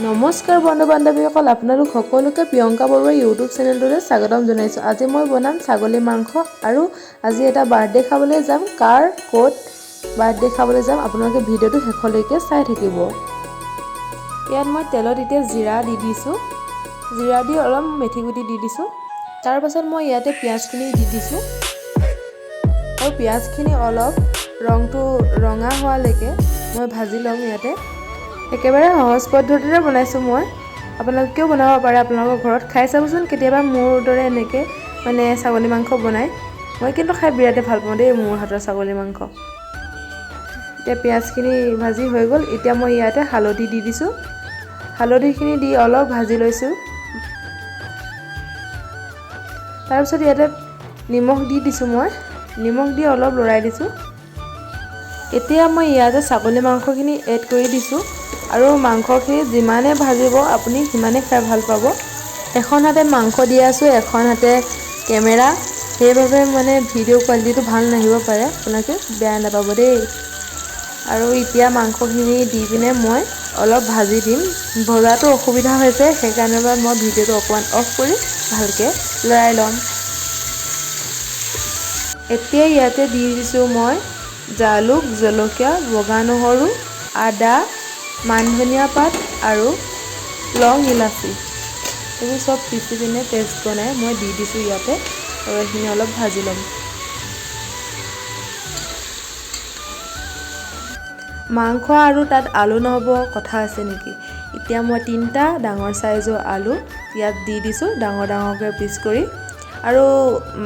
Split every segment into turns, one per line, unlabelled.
নমস্কাৰ বন্ধু বান্ধৱীসকল, আপোনালোক সকলোকে প্ৰিয়ংকা বৰুৱাৰ ইউটিউব চেনেলটোলৈ স্বাগতম জনাইছোঁ। আজি মই বনাম ছাগলী মাংস আৰু আজি এটা বাৰ্থডে খাবলৈ যাম। কাৰ ক'ত বাৰ্থডে খাবলৈ যাম, আপোনালোকে ভিডিঅ'টো শেষলৈকে চাই থাকিব। ইয়াত মই তেলত এতিয়া জিৰা দি দিছোঁ। জিৰা দি অলপ মেথি গুটি দি দিছোঁ। তাৰপাছত মই ইয়াতে পিঁয়াজখিনি দি দিছোঁ আৰু পিঁয়াজখিনি অলপ ৰংটো ৰঙা হোৱালৈকে মই ভাজি ল'ম। ইয়াতে একেবাৰে সহজ পদ্ধতিৰে বনাইছোঁ মই, আপোনালোকেও বনাব পাৰে আপোনালোকৰ ঘৰত। খাই চাবচোন কেতিয়াবা মোৰ দৰে এনেকৈ মানে ছাগলী মাংস বনাই। মই কিন্তু খাই বিৰাটেই ভাল পাওঁ দেই মোৰ হাতৰ ছাগলী মাংস। এতিয়া পিঁয়াজখিনি ভাজি হৈ গ'ল। এতিয়া মই ইয়াতে হালধি দি দিছোঁ। হালধিখিনি দি অলপ ভাজি লৈছোঁ। তাৰপিছত ইয়াতে নিমখ দি দিছোঁ মই। নিমখ দি অলপ লৰাই দিছোঁ। এতিয়া মই ইয়াতে ছাগলী মাংসখিনি এড কৰি দিছোঁ আৰু মাংসখিনি যিমানে ভাজিব আপুনি সিমানে খাই ভাল পাব। এখন হাতে মাংস দি আছোঁ, এখন হাতে কেমেৰা, সেইবাবে মানে ভিডিঅ' কোৱালিটিটো ভাল নাহিব পাৰে, আপোনালোকে বেয়া নাপাব দেই। আৰু এতিয়া মাংসখিনি দি পিনে মই অলপ ভাজি দিম। ভজাটো অসুবিধা হৈছে, সেইকাৰণে মই ভিডিঅ'টো অকণমান অফ কৰি ভালকৈ লৰাই ল'ম। এতিয়া ইয়াতে দি দিছোঁ মই জালুক, জলকীয়া, বগা নহৰু, আদা, মান ধনিয়া পাত আৰু লং, ইলাচি, এইবোৰ চব পিচি পিনে পেষ্ট বনাই মই দি দিছোঁ ইয়াতে আৰু এইখিনি অলপ ভাজি ল'ম। মাংস আৰু তাত আলু নহ'ব কথা আছে নেকি? এতিয়া মই তিনিটা ডাঙৰ চাইজৰ আলু ইয়াত দি দিছোঁ, ডাঙৰ ডাঙৰকৈ পিচ কৰি। আৰু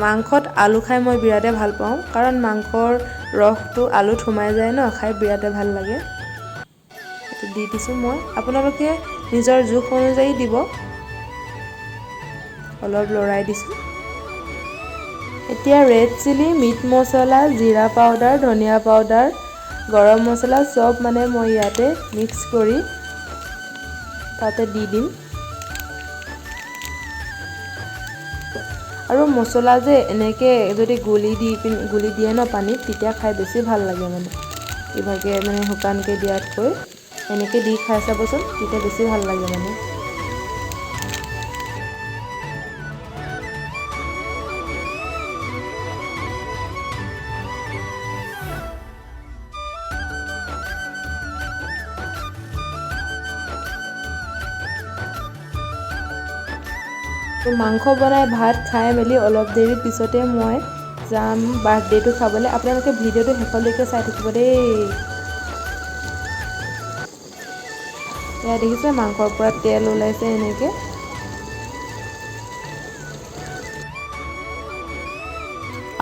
মাংসত আলু খাই মই বিৰাটেই ভাল পাওঁ, কাৰণ মাংসৰ ৰসটো আলুত সোমাই যায় ন, খাই বিৰাটেই ভাল লাগে। এইটো দি দিছোঁ মই, আপোনালোকে নিজৰ জোখ অনুযায়ী দিব। অলপ লৰাই দিছোঁ। এতিয়া ৰেড চিলি, মিট মছলা, জিৰা পাউডাৰ, ধনিয়া পাউডাৰ, গৰম মছলা চব মানে মই ইয়াতে মিক্স কৰি তাতে দি দিম। আৰু মছলা যে এনেকৈ যদি গুলি দি পিনে গুলি দিয়ে ন পানীত, তেতিয়া খাই বেছি ভাল লাগে। মানে ইভাগে মানে শুকানকৈ দিয়াতকৈ এনেকৈ দি খাই চাবচোন, তেতিয়া বেছি ভাল লাগে মানে। মাংস বনাই ভাত খাই মেলি অলপ দেৰি পিছতে মই যাম বাৰ্থডেটো খাবলৈ। আপোনালোকে ভিডিঅ'টো শেষলৈকে চাই থাকিব দেই। এয়া দেখিছে, মাংসৰ পৰা তেল ওলাইছে এনেকৈ।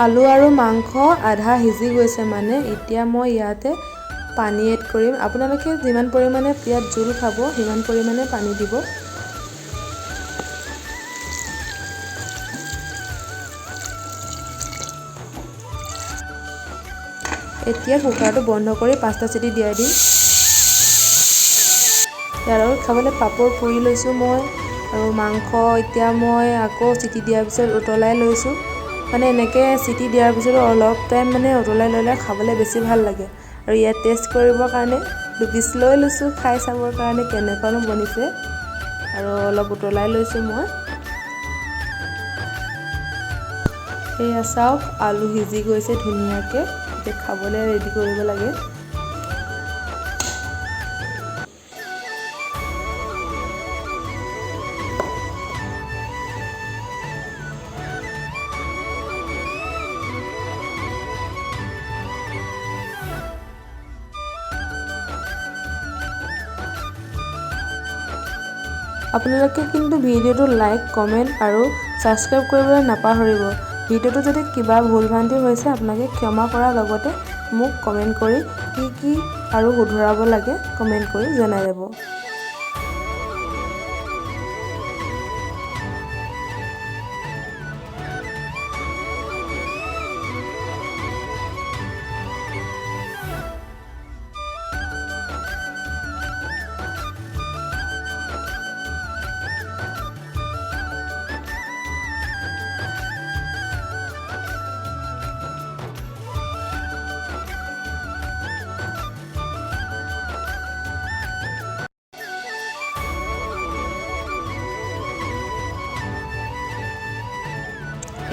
আলু আৰু মাংস আধা সিজি গৈছে মানে। এতিয়া মই ইয়াতে পানী এড কৰিম। আপোনালোকে যিমান পৰিমাণে ইয়াত জোল খাব সিমান পৰিমাণে পানী দিব। এতিয়া কুকাৰটো বন্ধ কৰি 5টা চিটি দিয়াই দিম। ইয়াৰ লগত খাবলৈ পাপৰ পুৰি লৈছোঁ মই আৰু মাংস এতিয়া মই আকৌ চিটি দিয়াৰ পিছত উতলাই লৈছোঁ। মানে এনেকৈ চিটি দিয়াৰ পিছতো অলপ টাইম মানে উতলাই ল'লে খাবলৈ বেছি ভাল লাগে। আৰু ইয়াত টেষ্ট কৰিবৰ কাৰণে দুপিচ লৈ লৈছোঁ, খাই চাবৰ কাৰণে কেনেকুৱানো বনিছে। আৰু অলপ উতলাই লৈছোঁ মই। এয়া চাওক, আলু সিজি গৈছে ধুনীয়াকৈ। এতিয়া খাবলৈ ৰেডি কৰিব লাগে। আপোনালোকে কিন্তু ভিডিঅ'টো লাইক, কমেণ্ট আৰু ছাবস্ক্ৰাইব কৰিবলৈ নাপাহৰিব। ভিডিঅ'টো যদি কিবা ভুল ভ্ৰান্তি হৈছে, আপোনালোকে ক্ষমা কৰাৰ লগতে মোক কমেণ্ট কৰি কি কি আৰু শুধৰাব লাগে কমেণ্ট কৰি জনাই যাব।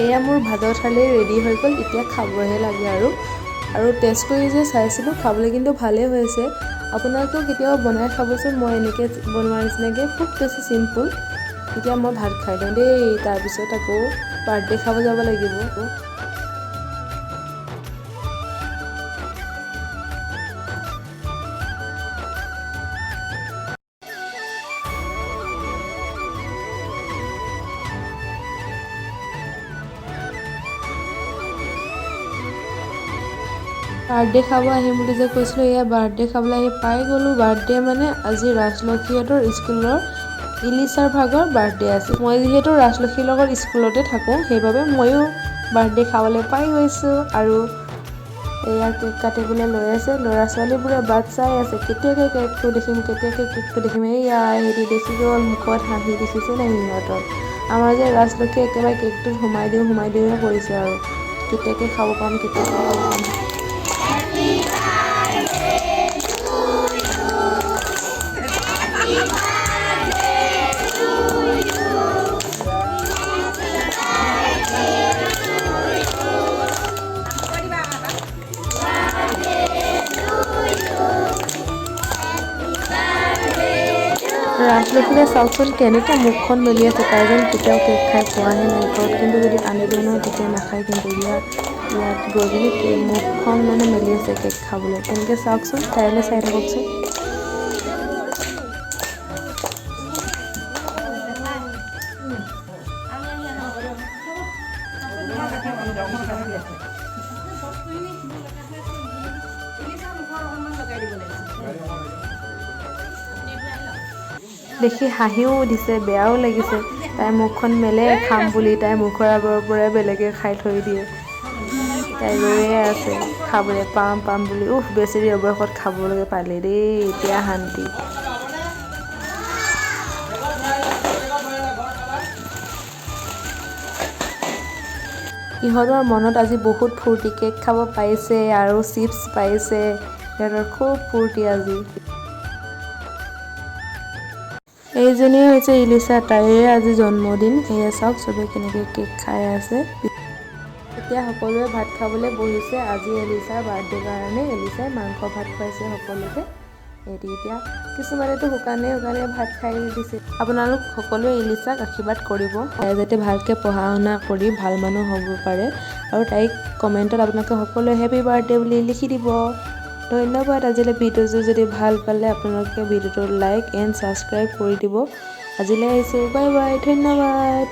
এয়া মোৰ ভাতৰ থালি ৰেডি হৈ গ'ল, এতিয়া খাবহে লাগে আৰু। আৰু টেষ্ট কৰি যে চাইছিলোঁ, খাবলৈ কিন্তু ভালেই হৈছে। আপোনালোকেও কেতিয়াবা বনাই খাবচোন, মই এনেকৈ বনোৱাৰ নিচিনাকৈ, খুব বেছি চিম্পুল। এতিয়া মই ভাত খাই লওঁ দেই, তাৰপিছত আকৌ বাৰ্থডে খাব যাব লাগিব। বাৰ্থডে খাব আহিম বুলি যে কৈছিলোঁ, এয়া বাৰ্থডে খাবলৈ আহি পাই গ'লোঁ। বাৰ্থডে মানে আজি ৰাজলক্ষীহঁতৰ স্কুলৰ ইলিছাৰ ভাগৰ বাৰ্থডে আছিল। মই যিহেতু ৰাজলক্ষীৰ লগত স্কুলতে থাকোঁ, সেইবাবে ময়ো বাৰ্থডে খাবলৈ পাই গৈছোঁ। আৰু এয়া কেক কাটিবলৈ লৈ আছে, ল'ৰা ছোৱালীবোৰে বাট চাই আছে, কেতিয়াকৈ কেকটো দেখিম, কেতিয়াকৈ কেকটো দেখিম। এইয়া সিহঁতি দেখি গ'ল, মুখত হাঁহি দেখিছে নাই সিহঁতৰ। আমাৰ যে ৰাজলক্ষীয়ে একেবাৰে কেকটোত সোমাই দিওঁ সোমাই দিওঁহে কৰিছে আৰু, কেতিয়াকৈ খাব পাম, কেতিয়াকৈ খাব পাম। ৰাজলক্ষীলে চাওকচোন কেনেকৈ মুখখন মেলি আছে, তাই যেন কেতিয়াও কেক খাই পোৱাহে নাই। ঘৰত কিন্তু যদি আনি দিওঁ নহয় তেতিয়া নাখায়, কিন্তু ইয়াত গৈ পিনি মুখখন মানে মেলি আছে কেক খাবলৈ। তেনেকৈ চাওকচোন, তাইলৈ চাই থাককচোন। দেখি হাঁহিও উঠিছে, বেয়াও লাগিছে। তাই মুখখন মেলে খাম বুলি, তাই মুখৰ আগৰ পৰাই বেলেগে খাই থৈ দিয়ে। তাই ৰৈয়ে আছে খাবলৈ পাম পাম বুলি। উফ, বেচেৰি অৱশেষত খাবলৈ পালে দেই, এতিয়া শান্তি। ইহঁতৰ মনত আজি বহুত ফূৰ্তি, কেক খাব পাইছে আৰু চিপছ পাইছে, সিহঁতৰ খুব ফূৰ্তি আজি। এইজনীয়ে হৈছে ইলিছা, তাইৰে আজি জন্মদিন। এয়া চাওক চবে কেনেকৈ কেক খাই আছে। এতিয়া সকলোৱে ভাত খাবলৈ বহিছে। আজি এলিছাৰ বাৰ্থডে কাৰণে এলিছাই মাংস ভাত খুৱাইছে সকলোকে। সিহঁতি এতিয়া কিছুমানেতো শুকানে শুকানে ভাত খাই দিছে। আপোনালোক সকলোৱে ইলিছাক আশীৰ্বাদ কৰিব, তাই যাতে ভালকৈ পঢ়া শুনা কৰি ভাল মানুহ হ'ব পাৰে। আৰু তাইক কমেণ্টত আপোনালোকে সকলোৱে হেপী বাৰ্থডে বুলি লিখি দিব। ধন্যবাদ। আজিলৈ ভিডিঅ'টো যদি ভাল পালে আপোনালোকে ভিডিঅ'টো লাইক এণ্ড ছাবস্ক্ৰাইব কৰি দিব। আজিলৈ আহিছোঁ, বাই বাই, ধন্যবাদ।